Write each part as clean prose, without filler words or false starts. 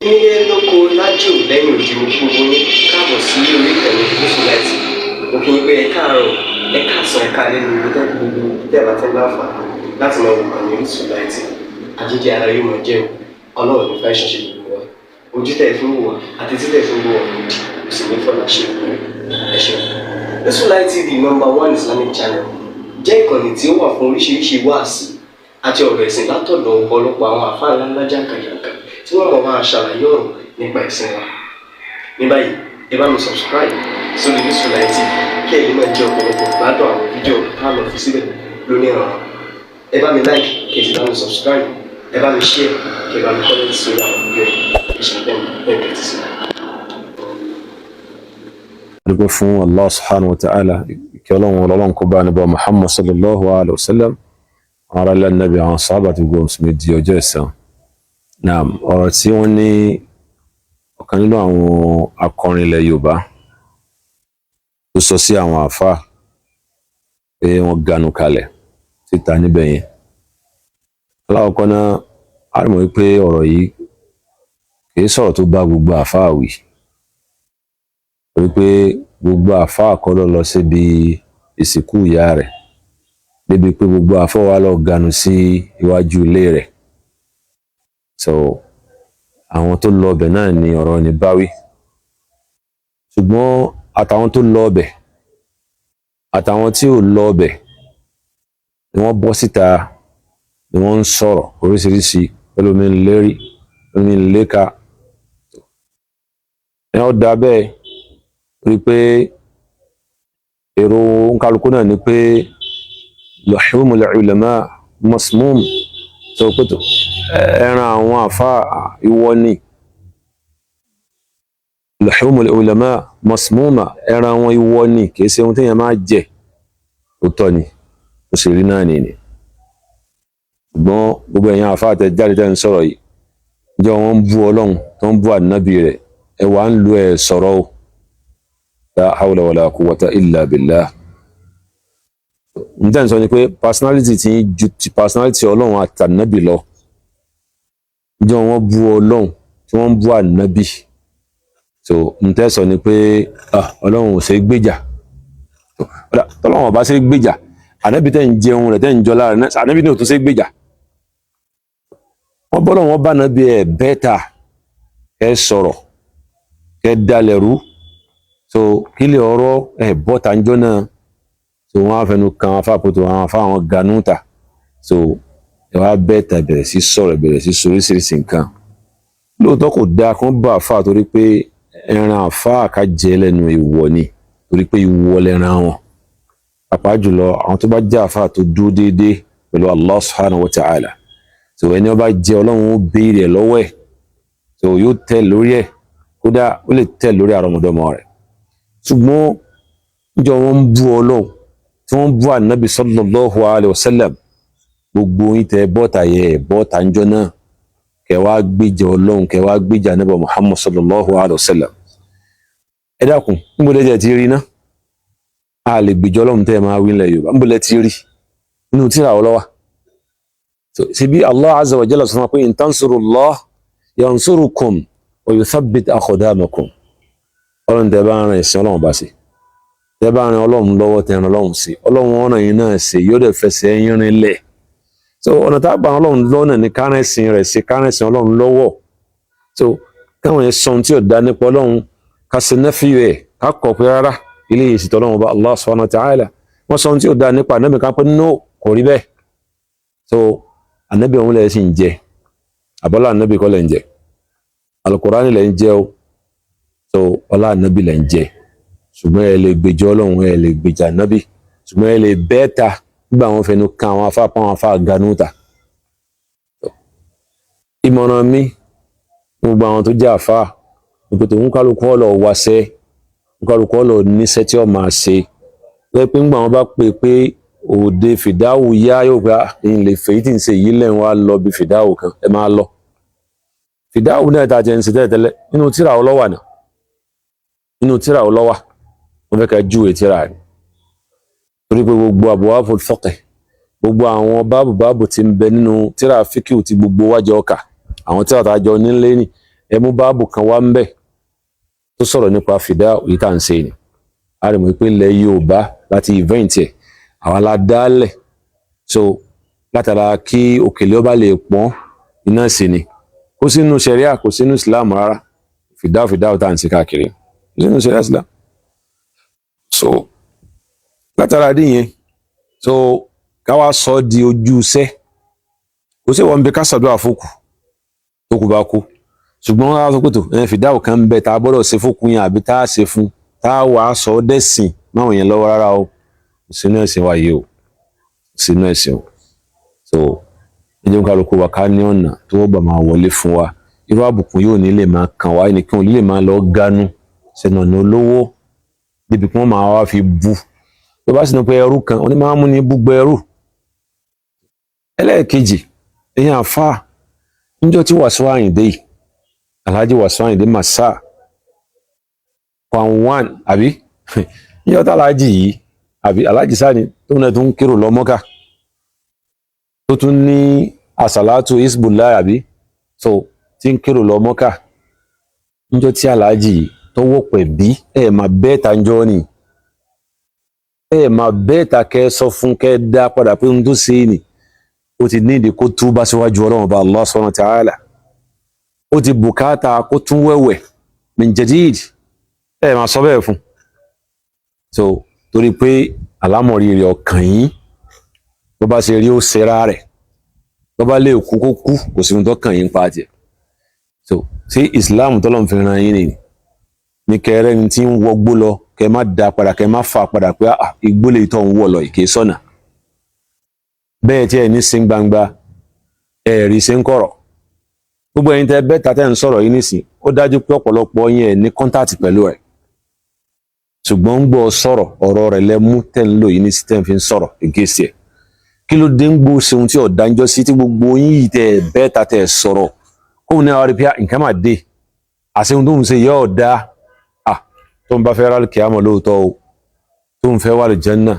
Nílé lóko lájò lẹ́yìn odi, mo kí gbogbo yín káàbọ̀ sí orí ìkànnì Gúúsù Láìtì. Mo kí yín pé ẹ káàárọ̀, ẹ káàsán, ẹ káalẹ́ ní ibi tẹ́ gbogbo tẹ́ bá ti ń láǹfààní láti máa wò kàn ní Orísun Láìtì. Àjíjẹ ara yóò máa jẹun, Ọlọ́run ní fẹ́ ṣẹṣẹ gbogbo wa. Ojú tẹ́ fi ń wò wá àti tí tẹ́ fi ń wò wá òdì kò sì ní fọlá ṣe ìpínlẹ̀. Ẹ ṣeun. Orísun Light TV, number one Islamic channel, jẹ́ ìkànnì tí ó wà fún oríṣiríṣi wáàsí àti ọ̀rọ̀ ẹ̀sìn látọ̀dọ̀ ọ̀pọ̀lọpọ̀ àwọn àfáà ńláńlá jàǹkànjàǹkàn tí wọ́n mọ̀ máa ṣàlàyé ọ̀rọ̀ nípa ẹ̀sìn wa. Ní báyìí, ẹ bá mi subscribe sórí Orísun Light TV kí ẹ lè máa jẹ ọ̀pọ̀lọpọ̀ gbádùn àwọn fídíò tá a lọ fi síbẹ̀ lónìí ọ̀rọ̀. Ẹ bá mi like, kí ẹ sì bá mi subscribe, ẹ bá mi share, kí ẹ bá mi comment sórí àwọn fídíò yìí. Ẹ ṣe bẹ́ẹ̀ bẹ́ẹ̀ tẹ́tí sí. Dúpẹ́ fún Allah subhanahu wa ta'ala. Kí Ọlọ́run, Ọlọ́run kó bá níbà Muhammad sallallahu alayhi wa sallam, àwọn ará ilé Nabi, àwọn sàhábà tí gbogbo mùsùlùmí di ọjọ́ ẹ̀san. Naam, ọ̀rọ̀ tí wọ́n ní ọ̀kan nínú àwọn akọrin ilẹ̀ Yorùbá tó sọ sí àwọn àáfàá pé wọ́n ganu kalẹ̀ síta níbẹ̀ yẹn. Alákọ̀ọ́kọ́ náà, a rí mọ̀ wípé ọ̀rọ̀ yìí kì í sọ̀rọ̀ tó bá gbogbo àáfàá wí, torí pé gbogbo àáfàá kọ́ ló lọ síbi ìsìnkú ìyá rẹ̀, débi pé gbogbo àáfàá wa lọ ganu sí iwájú ilé rẹ̀. So àwọn tó lọ ọbẹ̀ náà ni ọ̀rọ̀ ní báwí, ṣùgbọ́n àtàwọn tó lọ ọbẹ̀ àtàwọn tí ò lọ ọbẹ̀ ni wọ́n bọ́ síta ni wọ́n ń sọ̀rọ̀ oríṣiríṣi, pẹ̀lú omi ń lérí, omi ń léka. Ẹ̀ ọ́ da bẹ́ẹ̀ rí i pé èrò nkálukú náà ni pé luhumul ulama masmum, tó pé tó ẹran àwọn àfa ìwọ ni luhumul ulama masmuma, ẹran wọn ìwọ ni, kì í ṣe ohun téèyàn máa jẹ. Ó tọ́ ni, ó sì rí náà nìyí. Ṣùgbọ́n gbogbo ẹ̀yin àfa àtẹ jáde tẹ́ ń sọ̀rọ̀ yìí, jẹ́ wọ́n ń bú Ọlọ́run tó ń bú ànábì rẹ̀, ẹ wà ń lu ẹ̀ sọ̀rọ̀ o. La hawla wala quwwata illa billah. N tẹ́ ń sọ ni pé personality ti ń ju ti personality Ọlọ́run àtànábì lọ. Jẹ́ wọ́n bú Ọlọ́run tí wọ́n ń bú ànábì, so n tẹ́ sọ ni pé Ọlọ́run ò ṣe é gbèjà. Tọ́lọ́run ò bá ṣe é gbèjà, ànábì tẹ́ ń jẹun rẹ̀, tẹ́ ń jọlá rẹ̀, ànábì ní ò tún ṣe é gbèjà. Wọ́n bọ́lọ̀ wọn bá ànábì ẹ̀ bẹ́ẹ̀ta ẹ sọ̀rọ̀ kẹ́ dalẹ̀ rú. So kílẹ̀ ọ̀rọ̀ ẹ̀ bọ́ta ń jọ́ náà. So wọ́n á fẹnu kan afá àpótò àwọn afá àwọn ganúta. So ẹ wá bẹ́ẹ̀ta bẹ̀rẹ̀ sí sọ̀rọ̀, bẹ̀rẹ̀ sí soríṣiríṣi nǹkan. Lóòótọ́, kò dáa kán bá àfáà, torí pé ẹran àfáà ká jẹ lẹ́nu ìwọ ni, torí pé ìwọ lẹ́ran wọn, pàápàá jùlọ àwọn tó bá jẹ́ àfáà tó dúró déédéé pẹ̀lú Allah subhanahu wa ta'ala. So ẹni ó bá jẹ, Ọlọ́run ó béèrè ẹ̀ lọ́wọ́ ẹ̀. So yóò tẹ̀ lórí ẹ̀, kódà ó lè tẹ̀ lórí àrọ́mọdọ́mọ rẹ̀. Ṣùgbọ́n níjọ́ wọn ń bú Ọlọ́run tí wọ́n ń bú ànábì sallallahu alayhi wa sallam, gbogbo yín tẹ bọ́ta yẹ ẹ̀ bọ́ta ńjọ́ náà kẹ wá gbèjà Ọlọ́run, kẹ wá gbèjà ànábì Muhammad sallallahu alayhi wa sallam. Ẹ dákun, níbo lẹ ti rí ná a lè gbèjà Ọlọ́run tẹ́ ẹ máa wí nílẹ̀ Yorùbá? Níbo lẹ ti rí nínú tíra ọlọ́wà? Ṣebí Allah azza wa jalla sọ fún wa pé in tansurullah yansurukum wa yuthabbit aqdamakum. Ọlọ́run, tẹ́ bá ń ran ìsìn Ọlọ́run bá sí, tẹ́ bá ran Ọlọ́run lọ́wọ́, tẹ́ ran Ọlọ́run sí, Ọlọ́run ọ̀nà yìí náà ṣe yóò dẹ̀ fẹsẹ̀ yín rinlẹ̀. So ọ̀nà tá a gbà Ọlọ́run lọ́nà ní kárẹ́sìn rẹ̀ sí, kárẹ́sìn Ọlọ́run lọ́wọ́. So káwọn yẹn sọ ohun tí ò dá nípa Ọlọ́run, ká ṣe nẹ́fì rẹ̀, ká kọ̀ pé rárá, ilé yìí sì tọ́lọ́run bá Allah subhanahu wa ta'ala. Wọ́n sọ ohun tí ò dá nípa ànábì, ká pé no, kò rí bẹ́ẹ̀. So ànábì òun lẹ̀ sì ń jẹ àbọ́lá, ànábì kọ́ lẹ̀ ń jẹ, alukurani lẹ̀ ń jẹ o. So ọlá ànábì lẹ̀ ń jẹ, ṣùgbọ́n ẹ lè gbèjà Ọlọ́run, ẹ lè gbèjà ànábì, ṣùgbọ́n ẹ lè bẹ́ẹ̀ ta nígbà wọn fẹnu kan àwọn afá pa àwọn afá ganúta. Ìmọ̀ràn mi, gbogbo àwọn tó jẹ́ àfá, ìpètò ń kálukú ọ̀lọ́ wáṣẹ́, ń kálukú ọ̀lọ́ níṣẹ́ tí ó máa ṣe pé pé ńgbà wọn bá pè pé òde fìdáwù yá, yóò pé ń lè fèyí tí ń ṣe yìí lẹ́yìn wá lọ bí fìdáwù kan. Ẹ máa lọ fìdáwù náà tá a jẹ́ ń ṣe tẹ́lẹ̀tẹ́lẹ̀. Nínú tíra ọlọ́wà náà, nínú tíra ọlọ́wà, wọ́n fẹ́ ká júwe tíra rẹ̀, torí pé gbogbo abwabul fiqh, gbogbo àwọn báàbù báàbù tí ń bẹ nínú tíra fíkìú tí gbogbo wájọ ọkà, àwọn tíra tá a jọ nílé ní Ẹ mú báàbù kan wá ń bẹ̀ tó sọ̀rọ̀ nípa fìdá yìí tá à ń ṣe ni. A rí mọ̀ pé ilẹ̀ Yorùbá láti event ẹ̀, àwa la dálẹ̀. So látara kí òkèlè ọba lè pọ́n iná sí ni. Kò sínú ṣẹ̀ríà, kò sínú Islam rárá. Fìdá tá à ń ṣe káàkiri, kò sínú ṣẹ̀ríà Islam. So látara dín yẹn, so káwá sọ di ojú iṣẹ́, kò sí wọn bí ká ṣàdúrà fókù tó kù bá kú. Ṣùgbọ́n wọ́n á sọ pé tó ẹ̀ fìdá kan ń bẹ tá a gbọ́dọ̀ ṣe fókù yẹn, àbí tá a ṣe fún, tá a wàá sọ ọ́ dẹ̀sìn máwọn yẹn lọ́wọ́. Rárá o, kò sínú ẹ̀sìn wa yìí o, kò sínú ẹ̀sìn o. So ẹ jẹ́ kálukú wa ká ní ọ̀nà tó wọ́n gbà máa wọlé fún wa. Irú àbùkù yóò ní lè máa kàn wá, ẹnìkan ò ní lè máa lọ ganu sẹ́nu ọ̀nà olówó débi kí wọ́n máa wá fi bu tó bá sì ní pé ẹrú kan oní máa ń mú ní búgbọ ẹrú. Ẹlẹ́ẹ̀kejì, ẹ̀yin àfáà, níjọ́ tí Wàsíù Àyìndé yìí, Alhaji Wàsíù Àyìndé Màsà kwan one, àbí níjọ́ tá Alhaji yìí, àbí Alhaji sáni tó náà tún kérò lọ Mọ́kà, tó tún ní àsàlátù Hizbullah, àbí so tí ń kérò lọ Mọ́kà, níjọ́ tí Alhaji yìí tó wọ́pẹ̀ bí ẹ̀ máa bẹ́ẹ̀ ta ń jọ́ ni, ẹ máa bẹ́ẹ̀ ta kẹ́ sọ fún, kẹ́ dá padà pé ohun tó ṣe é ni, ó ti ní ìdí kó túbá síwájú Ọlọ́run Ọba Allah subhanahu wa ta'ala, ó ti bùkátà kó tún wẹ̀wẹ̀ min jadid. Ẹ máa sọ bẹ́ẹ̀ fún. So torí pé àlámọ̀rí rẹ̀ ọkàn yín, bó bá ṣe rí ó ṣera rẹ̀, bó bá lè kú kó kú, kò sí ohun tó kàn yín pa tiẹ̀. So ṣé Islam tọ́lọ́ fi ran yín nìyí ní kẹrẹ́ ni tí ń wọgbó lọ, kẹ má da padà, kẹ má fà padà pé igbó lè tọ́ ń wọ̀ lọ ìké sọ́nà bẹ́ẹ̀ tí ẹ ní sin gbangba ẹ rí ṣe ń kọ̀rọ̀. Gbogbo ẹ̀yin tẹ́ bẹ́ẹ̀ ta tẹ́ ń sọ̀rọ̀ yìí nísìn, ó dájú pé ọ̀pọ̀lọpọ̀ yín ẹ̀ ní contact pẹ̀lú ẹ̀, ṣùgbọ́n ń gbọ́ sọ̀rọ̀, ọ̀rọ̀ rẹ̀ lẹ mú tẹ́ ń lò yìí nísìn tẹ́ ń fi ń sọ̀rọ̀ against ẹ̀. Kí ló dé ń gbó ṣeun tí ọ̀dáńjọ́ sí tí gbogbo yín yìí tẹ́ bẹ́ẹ̀ ta tẹ́ sọ̀rọ̀, kóun ní àwọn rí pé nǹkan máa dé, àṣehun tó ń ṣe yọ ọ̀dá tó ń bá fẹ́ rálì kíámọ̀ lóòótọ́ o, tó ń fẹ́ wà lè Jánnà,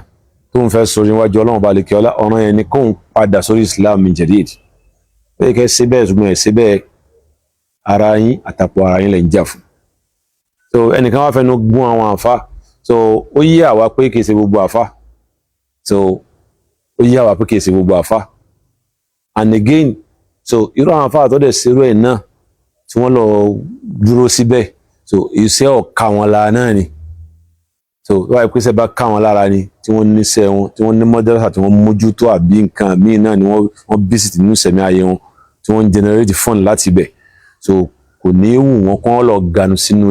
tó ń fẹ́ sórí iwájú Ọlọ́run bá lè kí ọlá, ọ̀ràn yẹn ni kóun padà sórí Islam min jadid. Ó yẹ kẹ́ ṣe bẹ́ẹ̀, ṣùgbọ́n ẹ̀ ṣe bẹ́ẹ̀, ara yín àtàpọ̀ ara yín lè ń jà fún. So ẹnìkan wá fẹnu gún àwọn àfa. So ó yí àwa pé kìí ṣe gbogbo àfa. So ó yí àwa pé kìí ṣe gbogbo àfa. And again, so irú àwọn àfa tó dẹ̀ ṣerú ẹ̀ náà tí wọ́n lọ dúró síbẹ̀, so iṣẹ́ ọ̀ka wọn lára náà ni. So wáyé pé iṣẹ́ bá ká wọn lára ni, tí wọ́n níṣẹ́ wọn, tí wọ́n ní mọ́dárásà tí wọ́n mójútó, àbí nǹkan míì náà ni wọ́n busy nínú ìsẹ̀mí ayé wọn, tí wọ́n ń generate fund láti ibẹ̀, so kò ní í wù wọ́n kó wọ́n lọ ganu sínú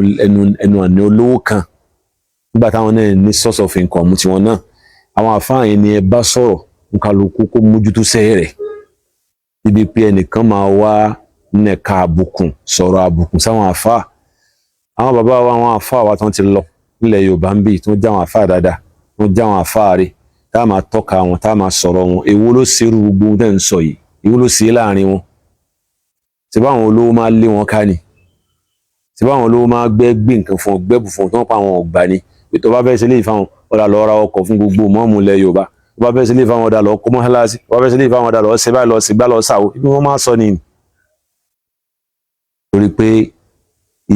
ẹnu àní olówó kan nígbà táwọn náà ní source of income tiwọn náà. Àwọn àfáà yẹn ni ẹ bá sọ̀rọ̀, nkàlùkù kó mójútó sẹ́yìn rẹ̀ níbi pé ẹnìkan máa wá nẹ̀ka àbùkù, sọ̀rọ̀ àbùkù sáwọn àfáà, àwọn bàbá wa, àwọn àfáà wa tí wọ́n ti lọ nílẹ̀ Yorùbá ń bì, tí wọ́n já àwọn àfáà dáadáa, tí wọ́n já àwọn àfáà rẹ̀, tá a máa tọ́ka wọn, tá a máa sọ̀rọ̀ wọn. Èwo ló ṣerú gbogbo ohun tẹ́ ń sọ yìí? Èwo ló ṣe é láàrin wọn? Ṣé báwọn olówó máa lé wọn ká ni? Ṣé báwọn olówó máa gbẹ́ gbé nǹkan fún ọ, gbẹ́bù fún ọ, tí wọ́n pa àwọn ọ̀gbà ni pé tó bá fẹ́ ṣe léyìí fáwọn, ọ̀dà lọ ra ọkọ̀ fún gbogbo mọ́ọ̀mù ilẹ̀ Yorùbá, tó bá fẹ́ ṣe léyìí fáwọn, ọ̀dà lọ kó mọ́ṣáláṣí, tó bá fẹ́ ṣe léyìí fáwọn, ọ̀dà lọ ṣe báyìí, lọ sí gbá, lọ ṣàwó, ibi wọ́n máa sọ nìyí. Torí pé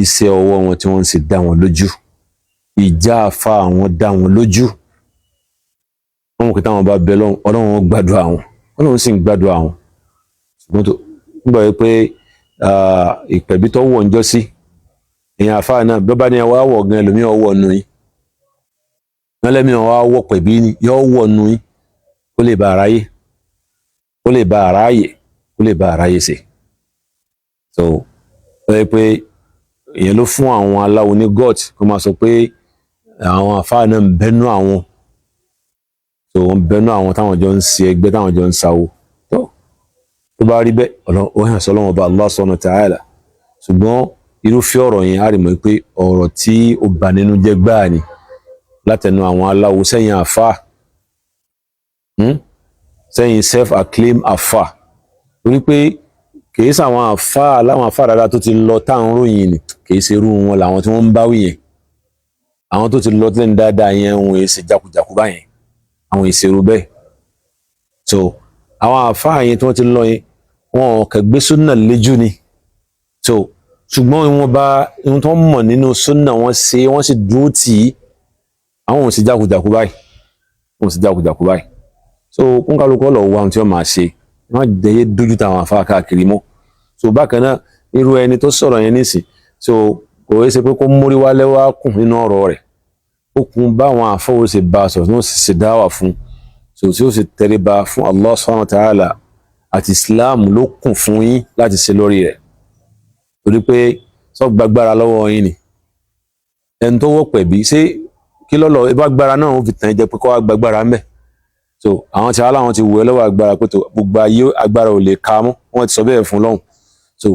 iṣẹ́ ọwọ́ wọn tí wọ́n ń ṣe dá wọn lójú, ìjà àfa àwọn dá wọn lójú. Wọn mọ̀ pé táwọn bá bẹ lọ́hùn, Ọlọ́run wọn gbàdúrà wọn, Ọlọ́run sì ń gbàdúrà wọn. Ṣùgbọ́n tó ń gbà pé ìpẹ̀bí tó wọ̀ ń jọ́ sí èèyàn àfa náà, bí wọ́n bá ní ẹ wá wọ̀ gan, ẹlòmíì ọwọ́ nù yín, wọ́n lẹ́mìí wá wọ̀ pẹ̀bí ni yọ wọ̀ nù yín, kó lè bá aráyé, kó lè bá aráyè, kó lè bá aráyé ṣe. So ó yẹ pé ìyẹn ló fún àwọn aláwo ní gut kó máa sọ pé àwọn àfáà náà ń bẹnu àwọn, so wọ́n bẹnu àwọn táwọn jọ ń ṣe ẹgbẹ́, táwọn jọ ń sáwó. Tó bá rí bẹ́ẹ̀, ó hàn sọ́lọ́wọ́n ọba Allah subhanahu wa ta'ala. Ṣùgbọ́n irúfẹ́ ọ̀rọ̀ yẹn, á rí mọ̀ pé ọ̀rọ̀ tí ó bà nínú jẹ́ gbáà ni látẹnu àwọn aláwo sẹ́yìn àfáà, sẹ́yìn self-acclaimed àfáà, torí pé kìí sàwọn àfáà láwọn àfáà dáadáa tó ti lọ táwọn ròyìn ni, kìí ṣe irú wọn làwọn tí wọ́n ń báwí yẹn. Àwọn tó ti lọ tẹ́lẹ̀ dáadáa yẹn, wọn èsì jákujàku báyẹn, àwọn ìṣerú bẹ́ẹ̀. So àwọn àfáà yẹn tí wọ́n ti lọ yẹn, wọn ò kàn gbé súnà léjú ni. So Ṣùgbọ́n ìwọ̀n bá ohun tó ń mọ̀ nínú súnà wọn ṣe, wọ́n sì dúró tì í. Àwọn ò sì jákujàku báyìí, wọn ò sì jákujàku báyìí. So kúńkálukú lọ wá ohun tí wọ́n máa ṣe, wọ́n dẹ̀yẹ dójú táwọn afá káàkiri mọ́. So bákan náà, irú ẹni tó sọ̀rọ̀ yẹn nísìn, so kò yẹ ṣe pé kó mórí wálé wá kùn nínú ọ̀rọ̀ rẹ̀, ó kún báwọn àfọwọ́ ṣe bá a sọ̀rọ̀ tí wọ́n sì ṣe dáwà fún, so tí ó sì tẹríba fún Allah subhanahu wa ta'ala àti Islam ló kùn fún yín láti ṣe lórí rẹ̀, torí pé sọ gbàgbára lọ́wọ́ yín ni ẹni tó wọ́ pẹ̀bí ṣé kí lọ́lọ́ ibà gbára náà ó fi tàn jẹ pé kó wá gbàgbára ń bẹ̀. So àwọn tí aláwọn ti wù ẹ́ lọ́wọ́ agbára pé tó gbogbo ayé agbára ò lè ka mọ́, wọ́n ti sọ bẹ́ẹ̀ fún lọ́hùn. So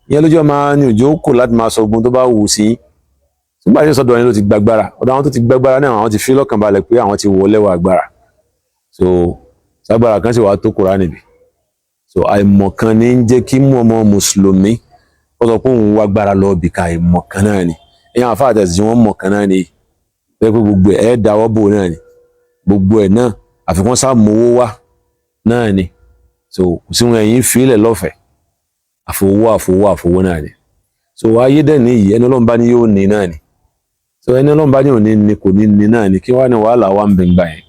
ìyẹn lójú ọmọ ní òjò kò láti máa sọ ogun tó bá wù sí yín. Nígbà tí sọ́dọ̀ yẹn ló ti gbàgbára ọ̀dọ̀ àwọn tó ti gbàgbára náà, àwọn ti fi lọ́kàn balẹ̀ pé àwọn ti wọ lẹ́wọ̀ agbára. So sagbára kan sì wàá tó Kùránì níbi. So àìmọ̀kan ní ń jẹ́ kí mú ọmọ mùsùlùmí ó sọ pé òun wá gbára lọ bìkà, àìmọ̀kan náà ni. Ẹ̀yàn àfa àtẹ̀sí wọn mọ̀kan náà ni pé gbogbo ẹ̀ dáwọ́ bò náà ni, gbogbo ẹ̀ náà àfikún sá mowó wá náà ni. So kò sí wọn ẹ̀yìn fílẹ̀ lọ́fẹ̀ẹ́, àfowó àfowó àfowó náà ni. So ayé dẹ̀ níyì, ẹni Ọlọ́run bá ní yóò ní náà ni. So ẹni Ọlọ́run bá ní òní ní kò ní ní náà ni, kí wàá ní wàhálà wà ń bẹ̀ ń gbà yẹn.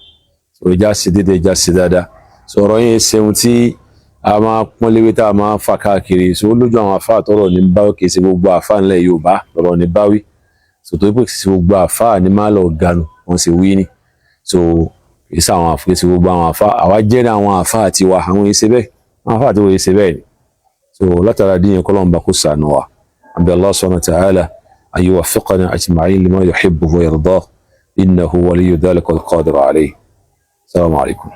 So ìjà ṣe déédéé, ìjà ṣe dáadáa. So ọ̀rọ̀ yẹn ṣeun tí a máa pọ́n léwé tá a máa fà káàkiri. So ó lójú àwọn àfáà tọrọ ní báwí, kì í ṣe gbogbo àfáà ńlẹ̀ Yorùbá lọ́rọ̀ ní báwí. So tó pé kì í ṣe gbogbo àfáà ní má lọ ganu wọn sì wí ni. So kì í ṣe àwọn àfáà, kì í ṣe gbogbo àwọn àfáà. Àwa jẹ́rìí àwọn àfáà tiwa, àwọn yìí ṣe bẹ́ẹ̀, àwọn àfáà tiwa yìí ṣe bẹ́ẹ̀ ni. So látara dín yẹn, kọ́lọ́n bá kó sànù wa. Àbí Allah subhanahu wa ta'ala an yuwaffiqana ajma'in lima yuhibbu wa yardah, innahu waliyyu dhalika wal qadiru alayhi. Assalamu alaikum.